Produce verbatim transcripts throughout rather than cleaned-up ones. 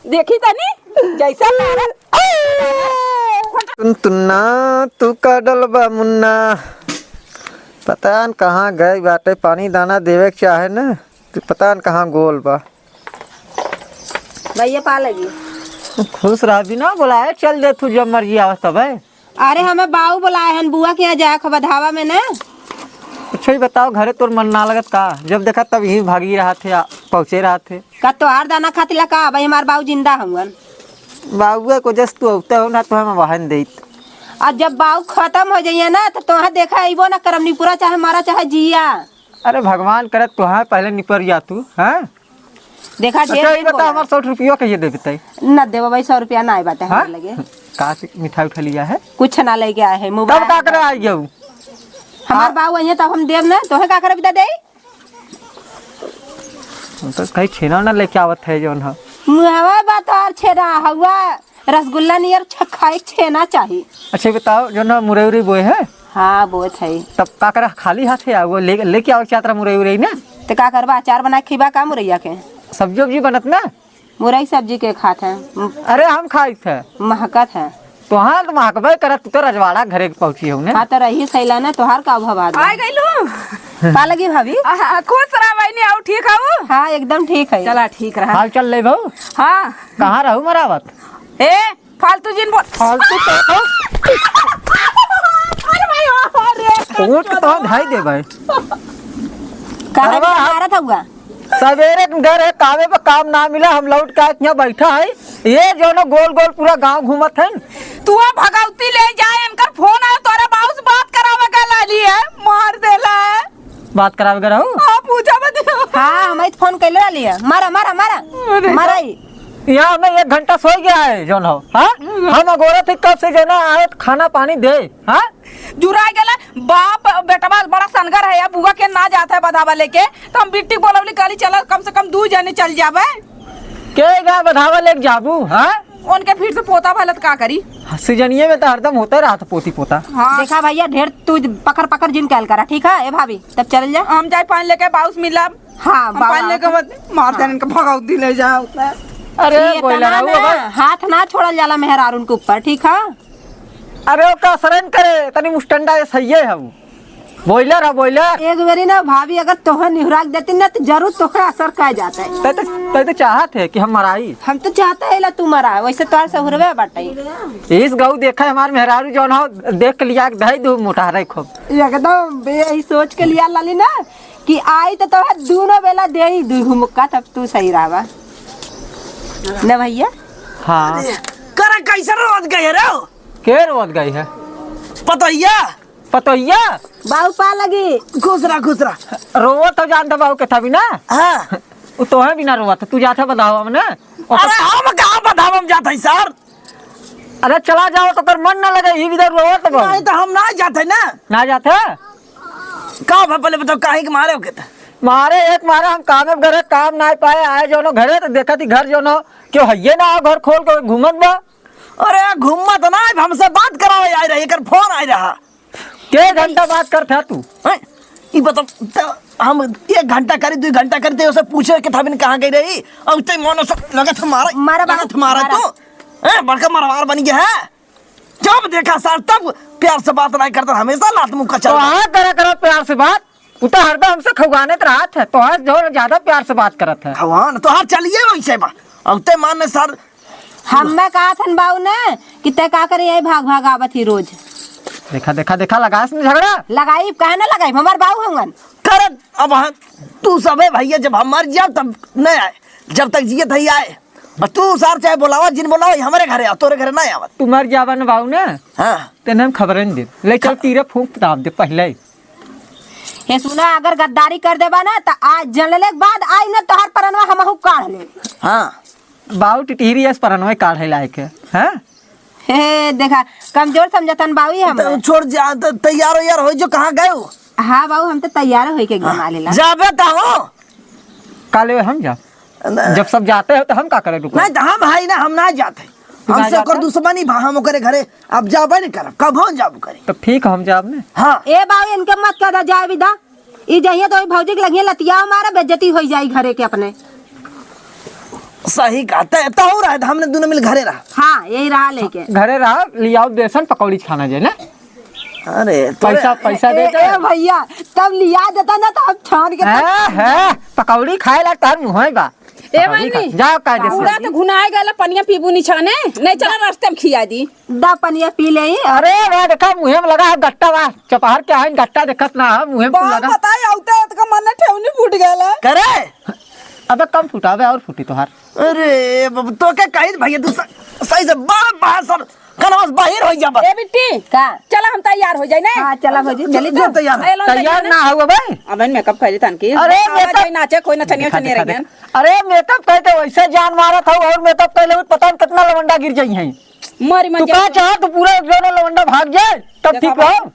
देखी तनी, जैसा मारत। टुनटुना, तू का डलबा मुन्ना? पता न कहाँ गए बाटे, पानी दाना देवे के चाहे न, तो पता न कहाँ गोल बा। भैया पा लगी। खुश रह, बिना बोलाए चल दे तू, जब मर्जी आवत तब है। अरे, हमें बाऊ बोलाए हन, बुआ के यहाँ जाए खबर धावा में ना। अच्छा, ही बताओ, घरे तोर मन ना लगत का? जब देखा तब यहीं भागी रहा थे, आ, पहुँचे रहा थे। का तोहार दाना खातिर ला का? भाई, हमार बाऊ जिंदा हवन। बाउआ को जस तू अवते हो ना, तो हम वाहन देत। आ जब बाऊ खत्म हो जाइए ना, तो तोहे देखा अइबो ना करम, निपुरा चाहे मरा चाहे जिया। अरे, भगवान करे तोहे पहले निपर जा तू, हाँ? देखा, ढेर अच्छा, ये दिन बता, बोला। हमार सौ रुपया कहिए देबे तई? ना देबो भाई, सौ रुपया ना आए बाटे हाँ? हमारे लगे। का से मिठाई उठा लिया है? कुछ ना लेके आए हैं, तब मोबाइल का करे आई गऊ? हमार हाँ। बाऊ अइहे तब हम देब ना, तोहे का करे बिदा देई? हम तो कहीं छेना ना लेके आवत है जौन ह। मुहवा बा तोहार छेना, हउआ रसगुल्ला नियर छ-, खाए के छेना चाही। अच्छा, ये बताओ, जौन ह मुरई उरई बोए है? हाँ, बोत है। तब का करा, खाली हाथ है, वो ले, लेके आओ चातरा मुरई उरई ना। तो का करबा, अचार बना के खिबा का मुरैया के? सब्जी उब्जी बनत ना? मुरई सब्जी के खात है। अरे, हम खाइत है। महकत है। तोहार तो महकबे करत, तू तो रजवाड़ा घरे के पहुंची हो ने। हाँ, तो रही सैला ना, तोहार का भवा दे। आ गइलू? का लगी भाभी? आ, खुश रह बहिनी, आऊ ठीक हऊ? हाँ, एकदम ठीक है। चला, ठीक रहा। हाल चल ले बहू। हाँ। कहाँ रहू मरावत? ए, फालतू जिन बोल। फालतू तो हो। अरे भाई, अरे। ऊँट तो धाई दे भाई। काहे अरे वाह। मारत हउआ? सवेरे के घर है, कामे पे काम ना मिला, हम लौट के आए, यहाँ बैठा है। ये जौन गोल गोल पूरा गांव घूमत है। तू अब भगवती ले जाए, इनकर फोन आयो, तोरा बाबू से बात करावे का लाली है, मार देला है। बात करावे का रहू? हाँ, पूछा मत। हाँ, हम तो फोन कैले रहली है। मारा, मारा, मारा। अरे। मारा ही। यहाँ हमें एक घंटा सोई गया है, जौन हो। हाँ? हम अगोरत ही कब से, जौन आए, खाना पानी दे। हाँ? जुराई गेला, बाप बेटवा बड़ा सनगर है, या बुआ के ना जात है बधावा लेके, तो हम बिट्टी बोलवली, कहली, "चल, कम से कम दू जने चल जाबे।" के गा बधावा लेके जाबू, हाँ? उनके फिर से पोता भलत का करी? सीजनिये में तो हरदम होते रहत पोती पोता। हाँ। देखा भैया, ढेर तू पकड़ पकड़ जिन कहल करा, ठीक है? ए भाभी, तब चल जा। हम जाए पानी लेके, बाउस मिला। हाँ, हम बाउस पानी लेके आवत। मत, मार देन इनका भगौती ले जाओ। अरे, ये बोला तना रहू ना, अब। हाथ ना छोड़ल जाला मेहरारून के ऊपर, ठीक है? अरे, ओका असरन करे, तनी मुस्टंडा ये सही है हम। बॉयलर है, बॉयलर। एक बेरी ना भाभी अगर तोहे निहुरा के देती ना, तो जरूर तोहे असर कर जाता है। तै तो, तै तो चाहत है कि हम मराई। हम तो चाहते है ला तू मरा, वैसे तोहर सहुरवे बाटे। इस गऊ देखा है हमार मेहरारू जौन हो, देख के लिया के धई दू मोटा रे खूब। एकदम बे-, यही सोच के लिया लाली ना कि आई तो तोहे दूनो बेला दे ही दू मुक्का, तब तू सही रहबा। न भैया? हाँ। अरे, करे कैसे रोज गए रे? के रोज गई है? पतोहिया। पतोहिया? बाऊ पा लगी। खुश रह, खुश रह। रोवत हो जान दबाओ के था बिना? हाँ। वो तोहे बिना रोवत, तू जाते बताओ हमने। अरे हम कहाँ बताओ हम जाते हैं सर? अरे चला जाओ तो कर मन ना लगे, ही इधर रोवत बा। नहीं तो हम ना जाते ना। ना जाते? का भा पहले बताओ काहे के मारे हो के था? मारे एक मारे हम कामे घरे काम ना पाए, आए जौनो घरे तो देखा थी घर जौनो, क्यों हइये ना घर खोल के घूमत बा। अरे घूमत ना, हमसे बात करावे आए रहे, एकर फोन आए रहा। के घंटा बात करत है तू? हैं? ई बता, त हम एक घंटा करी, दो घंटा करी, ते उसे पूछे के था बिन कहाँ गई रही? और ते मोनो से लगत हमारा, मारा बाबा, लगत हमारा मारा। तू? हैं? बड़का मरवार बन गया है। जब देखा सर, तब प्यार से बात नहीं करता, हमेशा लात मुक्का चल तो रहा। हाँ, करा, करा प्यार से बात। उ तो हरदम हमसे खौगाने त रहत है, तोहार जो ज्यादा प्यार से बात करत है। खौगान? तोहार चलिए वैसे बा। अब ते मान सर। हम्मे कहा थन बाऊ ने कि ते का करे यही भाग भाग आवत ही रोज। देखा, देखा, देखा, लगास न झगड़ा। लगाई, काहे ना लगाई, हमार बाऊ हंगन। करत, अब हाँ, तू सबे भैया जब हम मर जाब तब नहीं आए, जब तक जियत है आए। और तू सार चाहे बोलावा, जिन बोलावा, हमरे घरे आ, तोरे घरे नहीं आवत। तू मर जाबा न बाऊ ना, हाँ। तेने हम खबरें दे। ले चल, तीरे फूंक दाब दे पहले। हे सुना, अगर गद्दारी कर देबा ना, त आज जनले के बाद आई ना तोहार परनवा हमहू काढ़ ले। हाँ। बाऊ टिटहिरी अस परनवा काढ़े लायक है, हाँ? हे, देखा, कमजोर समझतन बाऊ ही हम। तो छोड़ जा, तो तैयार हो यार, हो जो कहाँ गए हो? हाँ बाऊ, हम तो तैयार होई के एकदम हाँ। आ लेला। जाबे त हो। काले हम जा। न- जब सब जाते हो तो हम का करे रुको? नहीं तो हम है ना, हम ना जाते। तू ना हमसे ओकर जाता? दुश्मनी बा, हम ओकरे घरे अब जाबे नहीं करब, कबो जाबो करे। तो ठीक हम जाब ने। हाँ। ए बाऊ, इनके मत कह दा जाए विदा। ई जहिया तो भौजी के लगिए लतिया मारा, बेइज्जती होई जाई घरे के अपने। सही कहा, तय तो हो रहा है, हमने दोनों मिल घरे रहा। हाँ, यही रहा लेके। घरे रहा, लियाओ बेसन, पकौड़ी खाना जाए ना। अरे, तोरे पैसा, पैसा ए, दे दे। ए भैया, तब लिया देता ना, तो हम छान के है, है, पकौड़ी खाए ला तार मुँह बा। ए पकौड़ी खा, बहिनी, जाओ कायदे से। पूरा तो घुनाए गला, पनिया पीबू निछाने, नहीं चला रास्ते में खिया दी। दा पनिया पी ले। अरे वाह, देखा मुँहे में लगा है गट्टा, वाह, चपहर के आइन गट्टा देखत ना है, मुँहे में बात लगा। बताई, औते औते का मन ठेवनी फूट गला। करे? अबे कम फूटा, अबे और फूटी तोहार। अरे बाबू, तो क्या कही भैया, तू स-, सही से बात, बात सब कनवा से बाहिर हो जा बस। ए बिट्टी, का? चला हम तैयार हो जाए ना। हाँ, चला भौजी, चली जो तो। तैयार। ए, लो तैयार तैयार ना। ना हो बे। अब इन मेकअप कर लेता कि अरे आवाज मेकअप। आई नाचे, कोई नचनिया देखा, चनिया देखा, रही देखा। अरे मेकअप करते वैसे जान मारत हो और मेकअप कर ले पता नहीं कितना लवंडा गिर जाई है। मरी मत तू जा। का चाह, तू पूरा जो ना लवंडा भाग जाए तब देखा ठीक बा। हो।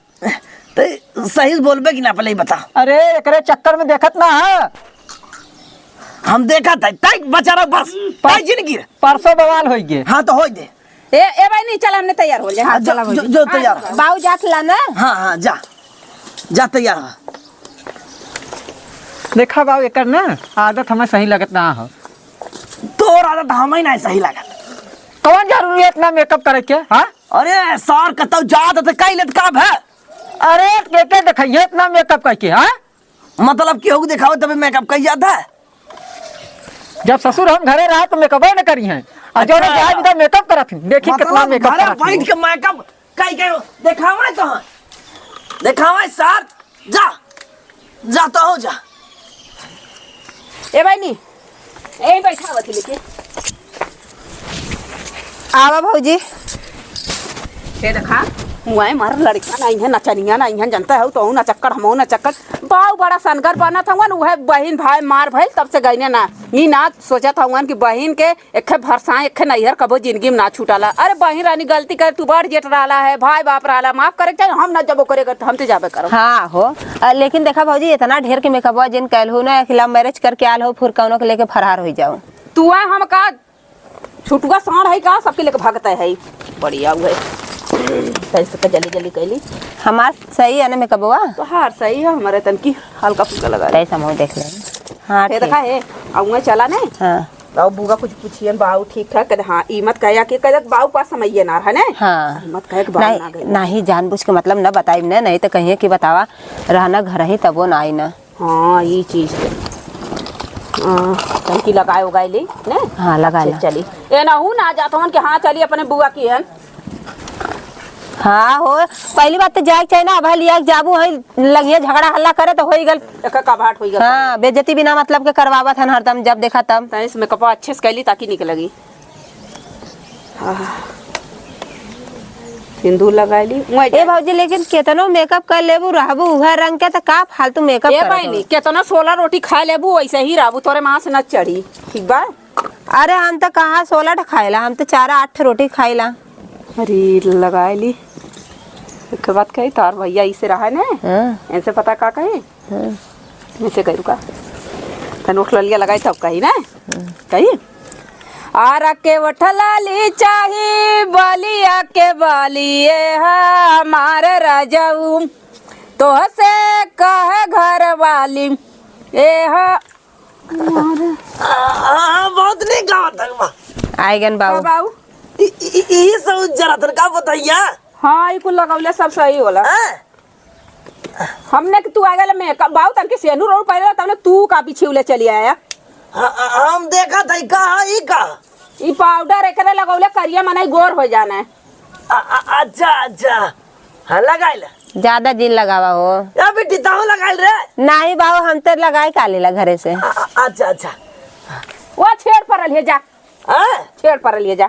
ते सही से बोलबे कि ना, पहले ही बता। अरे एकरे चक्कर में देखत ना है। हम देखा था, तय बचा रहा बस। पर-, तय जिंदगी रे। परसों बवाल होई गे। हाँ तो होई दे। ए, ए भाई नहीं, चला हमने तैयार हो जाए। हाँ, हाँ, जो, चला भाई। जो, जो तैयार हो। बाऊ जात ला ना। हाँ, हाँ, जा। जा तैयार हो। देखा बाऊ एकर ना आदत हमें सही लगत ना हो। तोर आदत हमें ना सही लगत। कौन जरूरी है इतना मेकअप करे के, हाँ? अरे सर, कतौ जात त कई लेत का भे? अरे के के देखइए इतना मेकअप करके, हाँ? मतलब केहू के देखावे तबे मेकअप कई जात है? जब ससुर हम घरे रहा तो मेकअपे न करी हैं। और जो अच्छा। जाए बिदा मेकअप करत हैं। देखी मतलब कितना मेकअप घरे करत हैं। बैठ के मेकअप कई के देखावे कहाँ? देखावे सर, जा। जा तो हो जा। ए बहिनी, ए बैठा हुआ थी लेके। आवा भौजी। ए देखा, मुआए मार लड़का ना इहाँ नचनिया ना इहाँ जनता है, तो ना चक्कर, हम ना चक्कर। बाऊ बड़ा सनगर बनत हवन, उहे बहिन भाई मार भइल, तब से गइने ना। ई ना सोचत हवन कि बहिन के एक्खे भरसा, एक्खे नैहर कबो जिंदगी में ना छूटाला। अरे बहिन रानी गलती करे, तू बड़ जेठ रहला है, भाई बाप रहला, माफ करे के चाही, हम ना जब ओकरे घर, हम तो जाबे करब। हाँ हो, अ, लेकिन देखा भौजी, इतना ढेर के मेकअपवा जिन कैल हो ना, कि love marriage करके आल हो, फिर कौनो के लेके फरार हो जाओ। तू आ हम का छुटुआ साँड़ है का, सबके लेके भागता है। बढ़िया हुआ है। तैसे का जल्दी जल्दी कैली। हमार सही है ना मेकअपवा? तो हार सही है, हमारे तन की हल्का फुल्का लगा ले। तैसे हम देख ले। हाँ, ये ठीक। देखा है, अब वहाँ चला नहीं। हाँ। और बुआ कुछ पूछियन, बाऊ ठीक ठाक, कहते, "हाँ, ई मत कहे कि कहते बाऊ पास समइये ना है ने?" हाँ। ई मत कहे कि बाऊ नहीं, ना गए। नहीं, जानबूझ के मतलब न बताइब ने, नहीं तो कहिए कि बतावा, रहना घर ही तबो ना आई ना। हाँ, ई चीज के। हाँ, तनकी लगाए उगाए ली, ने? हाँ, लगा अच्छा, ला। चली। ए ना हूँ ना जात हवन कि हाँ, चली अपने बुआ की हन। हाँ हो, पहली बात तो जाए के चाही ना, अब लिया के जाबू है, लगिया झगड़ा हल्ला करे तो होई गल। एकर का भाट होई गल। हाँ, बेइज्जती बिना मतलब के करवावत हन हरदम, जब देखा तब। तैं इसमें कपड़ा अच्छे से कैली ताकि निक लगी। आह। सिंदूर लगाई ली। मुँह ए जा। भौजी, लेकिन केतनो मेकअप कर लेबू, रहबू उहे रंग के, त का फालतू मेकअप ए करत बहिनी, हो? केतनो सोलह रोटी खा लेबू, वैसे ही रहबू, तोरे माँस न चढ़ी, ठीक बा? अरे, हम त कहाँ सोलह ठे खाइला, हम त चार आठ ठे रोटी खाइला। अरे, लगाई ली। एक बात कही, तार भैया इसे रहा ने, हाँ। इनसे पता का कही? हाँ। ऐसे कही, रुका। तन उठ ललिया लगाई तब कही ना? हाँ। कही? आरा के उठ लाली चाही, बलिया के बाली, ए हा हमार राजाऊ। तोहसे कहे घर वाली, ए हा हमार। हाँ, हाँ, बहुत नीक गावत है बा। आइगन बाऊ। का बाऊ? ई, ई, ई, ई सब जरा तन का बताइया? हाँ, ई कुल लगौले सब सही होला। हाँ? हमने के तू आ गया में, बाऊ तन के सेनू रोड पहले, तब तू का पीछे उले चली आया। ह-, ह-, हम देखा था, का, ई का? ई पाउडर एकरे लगौले, करिया मनई गोर हो जाना है। अ-, अ-, अच्छा, अच्छा। हाँ, लगाइल। ज्यादा जिन लगावा हो। या बेटी, ताहू लगाइल रे। नाही बाऊ, हम तो लगाए का लेला घरे से। अ-, अ-, अच्छा, अच्छा। वो छेड़ पर ले जा। हाँ? छेड़ पर ले जा।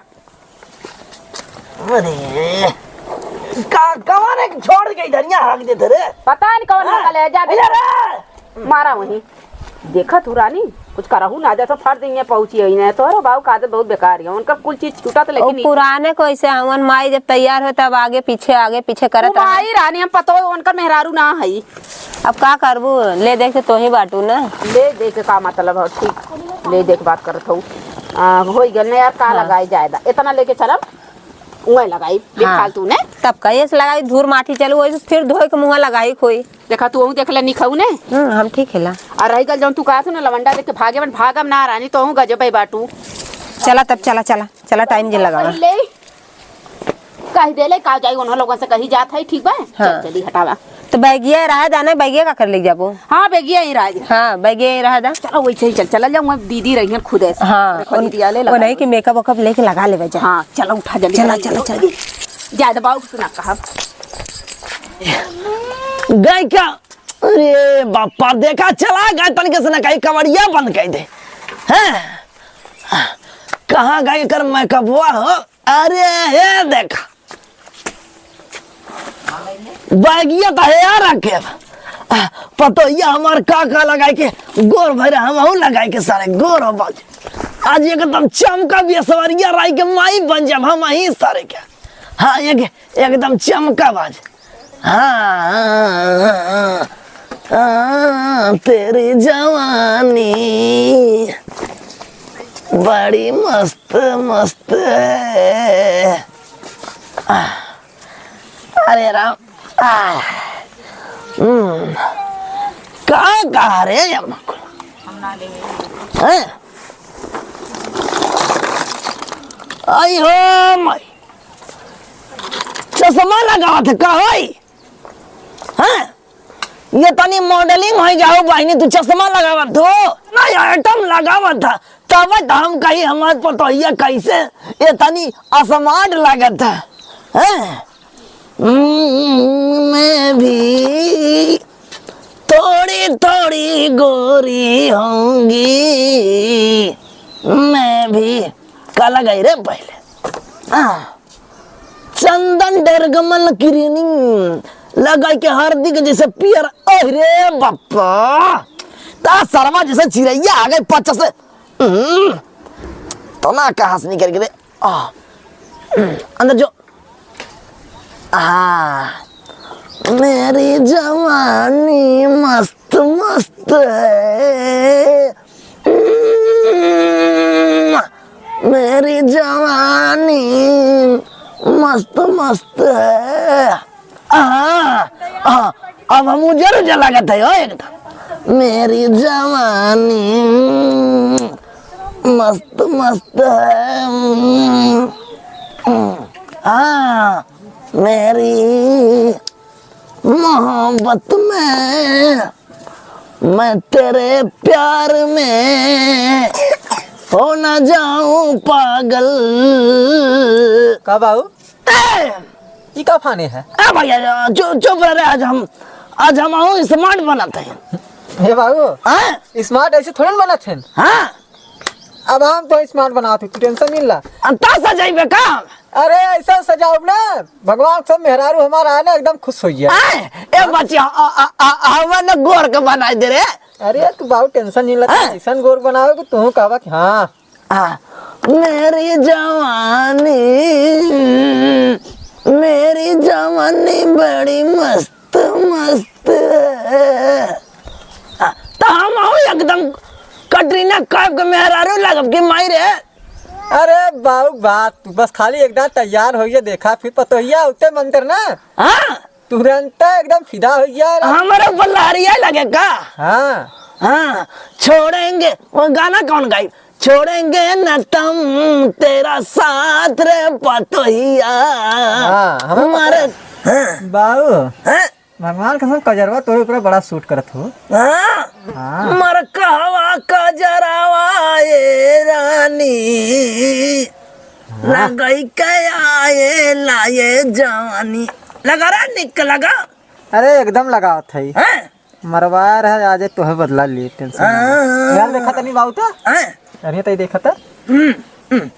अरे, का, कवन एक छोड़ के इधर यहाँ हाँक देते रे? पता नहीं कवन हाँ? निकल है, जा अरे देखा। रे! मारा वहीं। देखा तू रानी, कुछ करहू ना दे तो फाड़ देंगे पहुँची है इन्हें। तोहरे बाऊ का आदत बहुत बेकार है, उनका कुल चीज छूटा तो ओ लेकिन पुराने को ऐसे हवन माई जब तैयार हो तब आगे पीछे, आगे पीछे करत वो रहे। माई रानी हम पतो उनका मेहरारू ना है। अब का करबू, ले देख के तोही बाटू ना। ले देख के का मतलब हो, ठीक, ले देख बात करत हो। आ, होई गल ना यार, का हाँ। लगाई जायदा, इतना लेके चलब, उहे लगाई, हाँ। फालतू ने। तब कहिए से लगाई, धूर माटी चलू, वही फिर धोए के मुँह लगाई खोई। देखा, तू ओहू देख ले, निक हऊ ने। हम्म, हम ठीक है ला। आ रही गल जौन तू कहत हो ना, लवंडा देख के भागे, बन भागम ना रानी, तो ओहू गजबे बाटू। चला तब, चला, चला, चला, टाइम जे लगावा। पहिले कह देले का जाई, उन्हों लोगन से कही जात है, ठीक बा? हाँ। चल, चली, हटावा। तो बैगिया रहा जाने, बैगिया का कर ले जाबो? हाँ, बैगिया ही रहा जा। हाँ, बैगिया ही रहा जा। चलो, वैसे ही चल, चला जाऊँ, मैं दीदी रही हैं खुदे से। हाँ, रखो उन-, दीदी आले वो लगा नहीं लो। कि मेकअप वेकअप लेके लगा लेवे जा। हाँ, चलो, उठा जल्दी, चला, जल्दी, चला, जल्दी। चला। ज्यादा बाबू सुना कहा। गई का? अरे बापा, देखा, चला गए, तनिक से ना कहीं कवड़िया बंद कर दे। हैं? कहाँ गई कर मेकअपवा हो? अरे, हे देखा, बैगिया तो है यार, रखे। पतोहिया हमार का का लगाई के गोर भैरा, हम लगाई के सारे गोर हो बाज। आज एकदम चमका भी सवरिया राई के माई बन जाब हम ही सारे के। हाँ, एक, एकदम चमका बाज। हाँ, हाँ, हाँ, हाँ, तेरी जवानी बड़ी मस्त, मस्त है। आ, अरे राम, आ, हम्म, का कहा रे ये मकुल? हैं? आई हो माई, चश्मा लगावत है का होई? हैं? ये तनी मॉडलिंग हो जाओ बहिनी, तू चश्मा लगावत हो ना, आइटम लगावत था, तब तो हम कही हमार पतोहिया कैसे ये तनी स्मार्ट लागत है, हैं? हम्म, मैं भी थोड़ी थोड़ी गोरी होंगी, मैं भी। का लगाई रे पहले? हाँ। चंदन डेरगमन किरीनिंग लगाई के हरदी के जैसे पियर। अरे बापा, ता सरवा जैसे चिरैया आ गए पच्चस से। हम्म, तो ना कहाँ से निकल के दे। आ, हम्म, अंदर जो। हाँ, मेरी जवानी मस्त मस्त है। मेरी जवानी मस्त मस्त है। हाँ, हाँ, अब हम उजर उजर लागत है हो एकदम। मेरी जवानी मस्त मस्त है। हाँ, मेरी मोहब्बत में, मैं तेरे प्यार में हो ना जाऊं पागल। का बाबू? ए! ई का फाने है? ए भैया, चुप, चुप रह रे, आज हम, आज हम आहू स्मार्ट बनत हैं। हे बाबू, हाँ? स्मार्ट ऐसे थोड़े न बनत हैं। हाँ? अब हम तो स्मार्ट बनावत हई, तू टेंशन नहीं ला। अंता सजाइबे का? अरे ऐसा सजाउब ना, भगवान सब मेहरारू हमारा है ना, एकदम खुश हो गया। आए, ए बच्ची, आ, आ, आ, आ, हवा न गोर के बनाई दे रे। अरे तू बाबू टेंशन नहीं ला, हाँ? ऐसा गोर बनावे कि तू कहबा कि हाँ। आ, मेरी जवानी, मेरी जवानी बड़ी मस्त मस्त है। आ, तो हम हो एकदम कटरीना कैफ के मेहरारू लागब कि माई रे। अरे बाबू बात, तू बस खाली एक दांत तैयार होइए, देखा फिर पतोहिया उते मंदिर ना। हाँ। तुरंत एकदम फिदा हो गया रे। हमारे ऊपर लहरिया लगे का? हाँ। हाँ, छोड़ेंगे, वो गाना कौन गाई? छोड़ेंगे न तम तेरा साथ रे पतोहिया। हाँ, हमें पता हमारे है। हाँ। बाबू, हाँ? भगवान कसम कजरवा तोरे ऊपर बड़ा सूट करत हो। हाँ? हाँ। मर कहवा कजरवा ए रानी, हाँ। लगई के आए लाए जवानी। लगा रहा निक लगा। अरे एकदम लगावत है। हैं? मरवा रहा आज तोहे बदला ले, टेंशन ना ले। हाँ। यार देखा तनी बाबू तो। हैं? अरे तई देखा था। हम्म, हम्म।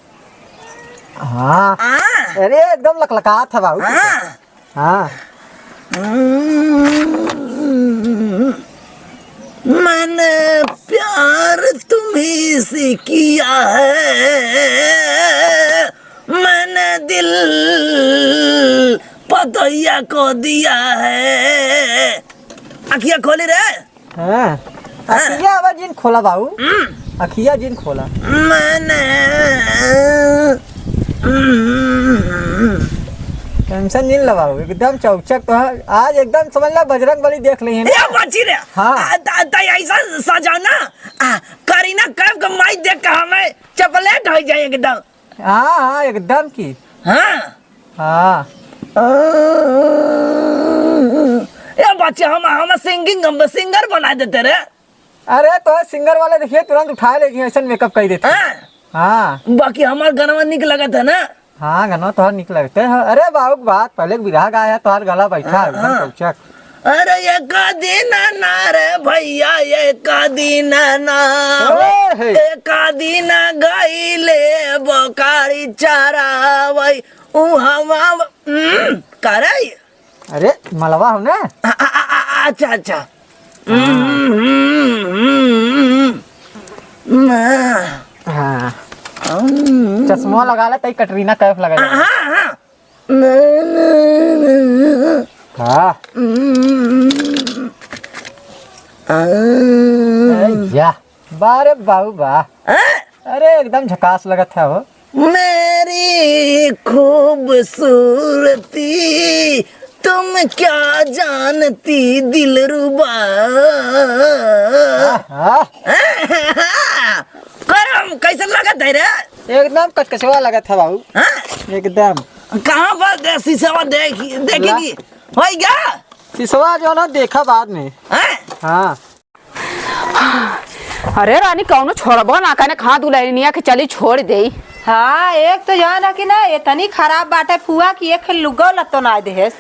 हाँ। हाँ। अरे एकदम लकलकात है बाबू। हाँ। हाँ। हम्म। मैंने प्यार तुम्ही से किया है, मैंने दिल पतोहिया को दिया है। अखिया खोली रे। हाँ। हाँ। अखिया अब जिन खोला बाबू। हम्म। अखिया जिन खोला। मैंने, हम्म। टेंशन जिन ला बाबू, एकदम चौचक तो है। आज एकदम समझ ला बजरंग बली देख ली है ना। ए बच्ची रे। हाँ। आ, त-, त ऐसा सजाओ ना। आ, करीना कैफ का माई देख के हमें चपलेट हो जाए एकदम। हाँ, हाँ, एकदम की। हाँ। हाँ। ए बच्चे, हम, हम singing, हम singer बना देते रे। अरे, तो singer वाले देखिए, तुरंत उठाए ले जी, ऐसन makeup कर देते। हाँ। हाँ। बाकी हमार गनवा निक लगत है ना? हाँ, गनवा तोहर निक लगते है। अरे, बाबू के बात, पहले के बिरहा गाया है, तोहर गला बैठा है, एकदम हाँ। चौचक। अरे, एक दिन ना रे भैया, एक दिन ना, ओए हे। एक दिन गईले बकारी चरावई, उ हवा, हम्म, करे? अरे, मलवा हो ना? आ, आ, आ, आ, अच्छा, अच्छा। हाँ। हम्म, हम्म, हम्म, हम्म। हाँ। हम्म। चश्मा लगा ले, तई कटरीना कैफ लगा ले। हाँ, हाँ। हाँ। हम्म। अरे, या। बा रे बाबू बा। हाँ? अरे, एकदम झकास लगत है हो। मेरी खूबसूरती तुम क्या जानती दिलरुबा। आहा। करम, कैसन लगत है रे? एकदम कचकचवा लगत है बाबू। हाँ? एकदम। कहाँ पर दे, शीशवा देखी, देखी ला। की? होई गया? शीशवा जो ना देखा बाद में। हाँ? हाँ। अरे रानी, कौनो छोड़बो ना करे, कहाँ दुल्हनिया के चली छोड़ देई। हाँ, एक तो जान है कि ना, इतनी खराब बाटे फुआ कि एक लुग्गो लत्तो ना देहेस।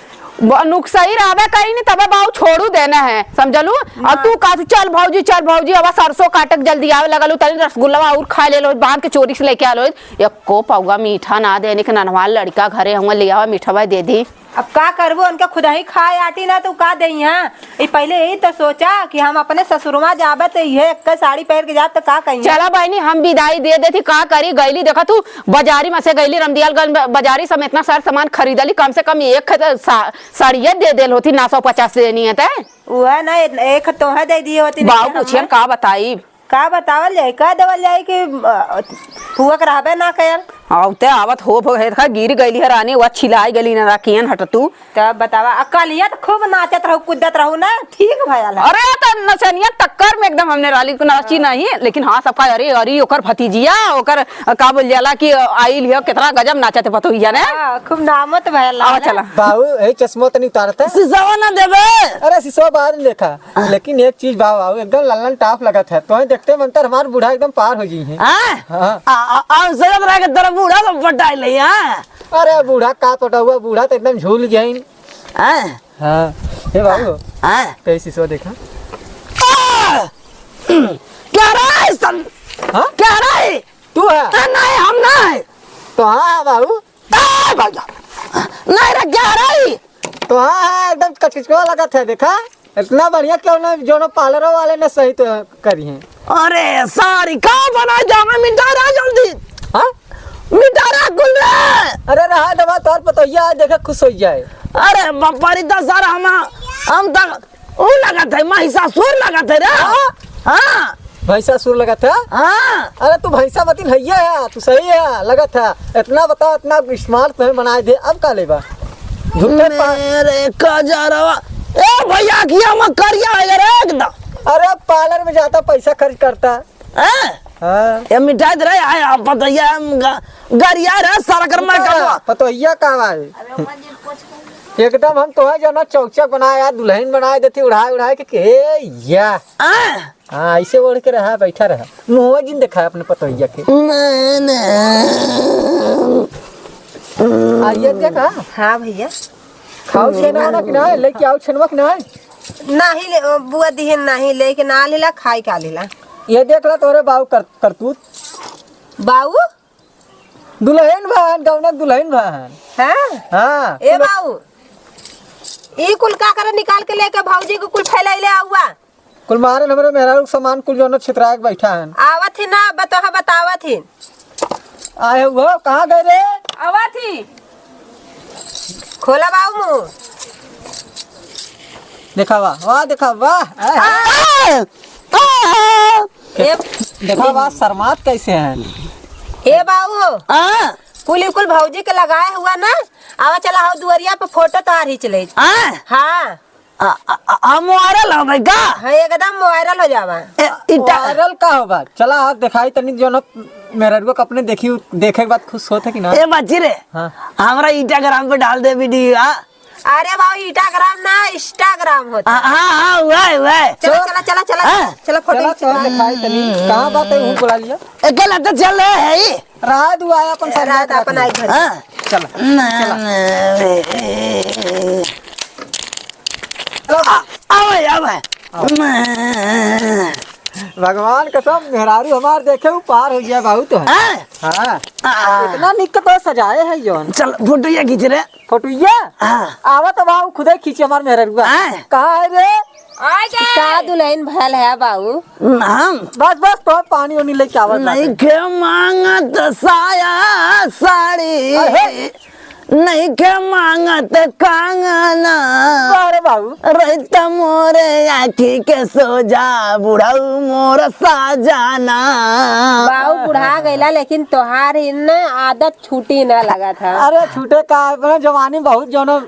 ब-, नुकसई रहबे करी नी, तबे बाऊ छोड़ू देना है, समझलू? अब हाँ। तू का, चल भौजी, चल भौजी, अब सरसों काटे के जल्दी आवे लगलू, तनी रसगुल्ला और खा ले लो, बांध के चोरी से लेके आ लो। एको पौवा मीठा ना देने के ननवाल लड़का घरे हुआ, ले आवा मीठा भाई दे दी। अब का करबो, उनका खुदही खाए आटी ना तो का देई, हाँ? ई पहिले यही तो सोचा कि हम अपने ससुरवा जाबे तो इहे एक साड़ी पहिर के जाब तो का कहिए? चला बहिनी, हम बिदाई दे देती, का करी, गईली, देखा तू, बाजारी में से गईली, रमदियालगंज ब-, बाजारी से हम इतना सारा सामान खरीदली, कम से कम एक सा-, साड़िये दे देल होती, ना सौ पचास देनी है तै। उहे ना, एक तोहे दे दिए होती, बाऊ नहीं पूछियन हमें। का बताई? का बतावल जाई, कह देवल जाई कि, अ, फुआ के रहबे ना कयल। आवते आवत हो भो, हे देखा, गिर गइली है रानी, वा छिलाई गइली ना, राखियन हट तू। तब बतावा, आ कलिया तो खूब नाचत रहू, कूदत रहू ना, ठीक भयल है। अरे, तो नचनिया टक्कर में एकदम हमने राली को नाची हाँ। नहीं, लेकिन हाँ, सबका, अरे, अरे, ओकर भतीजिया, ओकर, अ, का बोल जाला कि, अ, आइल हियो, कितना गजब नाचत है पतोहिया ने। हाँ, खूब नामत भयल आवा है। चला। बाबू, ए चश्मा तनी उतारते। शीशवा ना देबे। अरे, शीशवा बाद में देखा। लेकिन एक चीज बा बाबू, एकदम लल्लन टाप लगत है। तोहे देखते मन तर हमार बूढ़ा एकदम पार हो जी है। हाँ? हाँ। आ, आ, आ, सोचत रहे कि तेरा बूढ़ा को पटाई ले, हाँ? अरे बूढ़ा का पटौआ, बूढ़ा तो एकदम झूल गया ही। हाँ? हाँ। हे बाबू, हाँ? ते शीशवा देखा। आ! क्या रहा है सन? हाँ? क्या रहा है? तू है? आ, नहीं, हम नहीं। तो हाँ, हाँ, बाबू। आ, भैया। नहीं रे, क्या रहा है? तो हाँ, हाँ, एकदम कचकचवा लगत है, देखा? इतना बढ़िया क्यों ना, जोनो पार्लर वाले ने सही तो करी हैं। अरे, सारी का बनाए जावे, मिटा रहा जल्दी। हाँ? मिटा रहा कुल रे। अरे, रहा दवा, तोर पतोहिया आज देखे खुश हो जाए। अरे, बपारी तो सर हम, हम तक ऊ लगत है, महिषासुर लगत है रे। हाँ? हाँ। भैंसासुर लगत है? हाँ। अरे, तू भैंसा मतिन हइया है, तू सही है, लगत है। इतना बता, इतना smart तुम्हें बनाए दे, अब का लेबा? झूठे पा- मेरे कजरवा। ए भैया, अखिया में करिया है रे एकदम। अरे, पार्लर में जाता, पैसा खर्च करता। हैं? हाँ। ये मिठाई दे रहे, आए, आप पतोहिया, हम ग-, गरिया रहे, सारा कर मैं हाँ, करवा। पतोहिया का भाई? एकदम हम तो है जो ना चौचक बनाए यार, दुल्हन बनाए देती, उड़ाए, उड़ाए के, के या। हैं? हाँ, ऐसे ओढ़ के रहा, बैठा रहा। मुँह जिन देखा अपने पतोहिया के। मैंने आ, ये देखा? हाँ भैया। खाओ छेना वाला कि ना? लेके आओ छेनवा कि ना? नाही ले, ओ, बुआ दिहन नाही, लेके ना लेला, खाई का लेला। ये देख ला तोरे बाऊ कर, करतूत। बाऊ? दुल्हन भान, गौना दुल्हन भान। हाँ? हाँ। ए बाऊ, ई कुल का करे निकाल के लेके भौजी के कुल फैलाइले आउआ? कुल मारन हमरे मेहरारू के सामान कुल जौन छितराए के बैठा हन। आवत ही ना, बतोहा बतावत ही। आए हुआ, कहाँ गए रे? आवत ही। खोला बाबू मुँह। देखा वाह, वाह देखा वाह। ए, देखा वाह, शर्मात कैसे हैं? ए बाबू। हाँ। कुल, कुल भौजी के लगाए हुआ ना, आवा चला हो दुआरिया पे फोटो तोहार खींच ले। हाँ। हाँ। आ, आ, आ, हम viral हो भाई का? हाँ, एकदम viral हो जावा। ए, इटा- Viral का होबा? चला, आज देखाई तनी जौन मेहररुआ के अपने देखी, देखे के बाद खुश होत है कि ना? ए बच्ची रे, हाँ। हमरा Instagram पे डाल दे video, हाँ। अरे बाबू, Instagram ना, Instagram होता। हाँ, हाँ, हाँ, वही, वही। चला, चला, चला, चला, हाँ। चला, फोटो चला, खींच। चला, देखाई तनी। कहाँ बात है, वहीं बुला लिया। अकेला तो चल रहे हैं ही। रात हुआ है, अपन ए, साथ रात रात अपन रखेंगे। आई घर। हाँ। चला, ना, चला। ना, ए, ए, ए, ए। चलो। आ, आवे, आवे। आओ। ना। भगवान कसम, मेहरारू हमार देखे, उ पार हो गया, बहुत है। हाँ? हाँ। आ। इतना निक तो सजाए है जौन। चल, फोटो ये खींच रे। फोटो ये? हाँ। आवा तो बाबू खुदे खींचे हमार मेहररुआ। हाँ। कहाँ है रे? आ गए। का दुल्हन भल है बाबू? हम? बस, बस, तो पानी उनी लेके आवा जाते। नइखे मांगत साया साड़ी, अरे। नइखे मांगत कंगना। अरे बाबू। रहित मोरे आँखी के सोझा, बुढ़ऊ मोर साजना। बाबू बुढ़ा गइला, लेकिन तोहार ही ना आदत छूटी ना लगा था। अरे छूटे का, अपने जवानी बहुत जौनो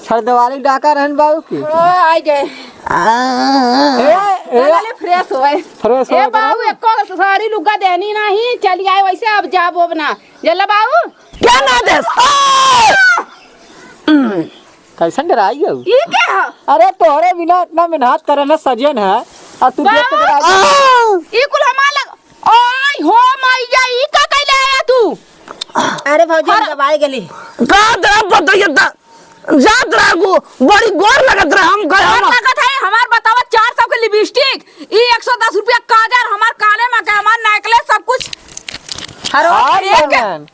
छर देवाली डाका रहन बाबू की। ओ, आ गए। आ। ए, ए। चला ले, fresh होए। Fresh ए होए बाबू, करो। एको साड़ी लुग्गा देनी नहीं, चली आए वैसे, अब जाबो अब ना। जल्ला बाबू। क्या ना दे? आ! हम्म। कैसन डराई गऊ? ई के ह? अरे तोहरे बिना इतना मेहनत करे न सजेन है, और तू देख के बाबू। डराई गऊ? आ! ई कुल हमार लग-, ओय हो मैया, ई का कैले आया तू? अरे भौजी, हम हर दबाई गली। का तेरा पता ये था? जात रहा गो, बड़ी गोर लगत रहा, हम कहे गोर हम लगत है, हमार बतावा चार सौ के lipstick, ई एक सौ दस रुपया काजर, हमार काने में के हमार necklace, सब कुछ। हरो, हाँ, एक भगवान।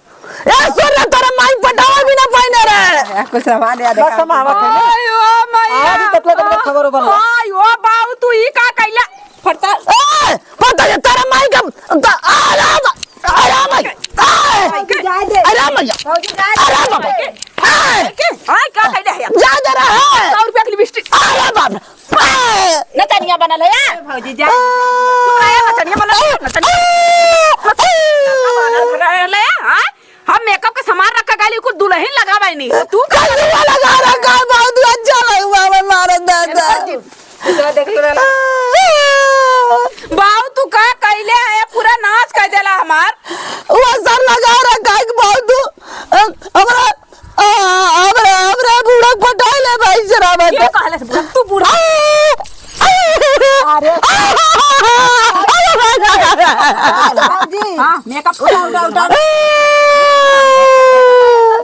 ए, सुन ना, तोरा माई पटावा भी ना पाइने रे। ए, कुछ सामान याद बस है। हम आवत है ना। आय, ओ मैया। आज ही तकले तकले खबर बन। आय, ओ बाऊ, तू ई का कैला? फरता। ए, फरता ये तोरा माई का, त-, आ, राम, आ, राम, आ, भौजी, जाए दे। आ, राम, भैया। भौजी, जाए आ, दे। राम, भैया। ए! के? हाँ, का कइले है? जा दे रहा है। सौ रुपया के lipstick। अरे बाप रे। ए! नचनिया बनल है, आ? भौजी, जा। तू आया नचनिया बनल है, नचनिया बनल है, हाँ? हम makeup के सामान रख के गइली, कुल दुल्हन लगावे नहीं। तो तू का कलुआ लगा रखा है, बहुत अच्छा लगवा है, मारा दादा। इधर देख लो ना। बाऊ, तू का कइले है? पूरा नाश कर देला हमार। वो सर लगा रखा है कि बाऊ, तू, अ, हमरा, अ, हमरा, हमरा बूढ़ा पटाई ले भाई, शराब ये है। कहले से बूढ़ा, तू बूढ़ा। अरे। बाबूजी। हाँ, makeup उठा, उठा, उठा।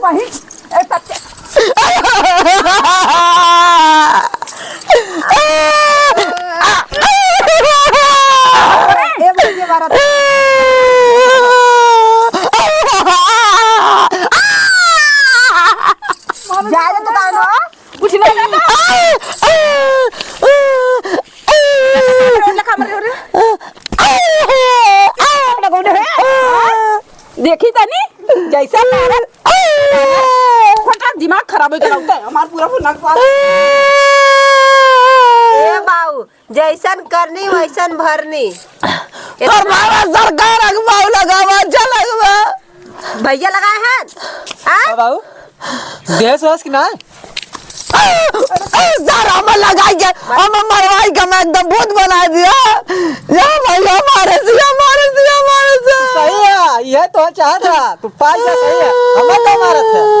वही। ए, सत्य। ए, भैया, मारा। जा रे, दुकान हो। कुछ नहीं करता। रोड लगा, मर रे। देखी तनी, जैसे मारत, फटा दिमाग खराब हो गया, होता है, हमार पूरा, पूरा नाक पास। ए बाऊ, जैसन करनी वैसन भरनी। तोर बाबा सरकार अगुवाऊ लगावा, अच्छा लगवा। भैया लगाए हैं? आ? का बाऊ? देश वश की ना? ए, ए, सर, हम लगाई के, हम मरवाई के, मैं एकदम भूत बना दिया। या भैया, मारे से, या मारे से, या मारे से। सही है, ये तो चाहत रहा, तू पाई जा, सही है। हमें तो मारत है।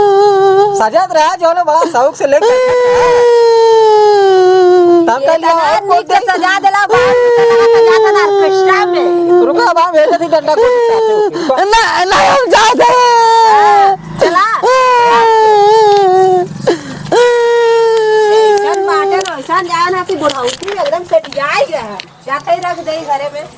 सजत रहा, जो ना बड़ा शौक से लेके। तब ये कर लिया, तो और नीक से बोलते सजा देला, बाहर से सजा, सजा था ना orchestra में। रुको, अब हम भेजे थे डंडा को। ना, ना, हम जाते हैं। चला। ऐसन बाटे ना, ऐसन जाए ना कि बुढ़ौती एकदम सेटियाई रहे। जाते ही रख दे घरे में।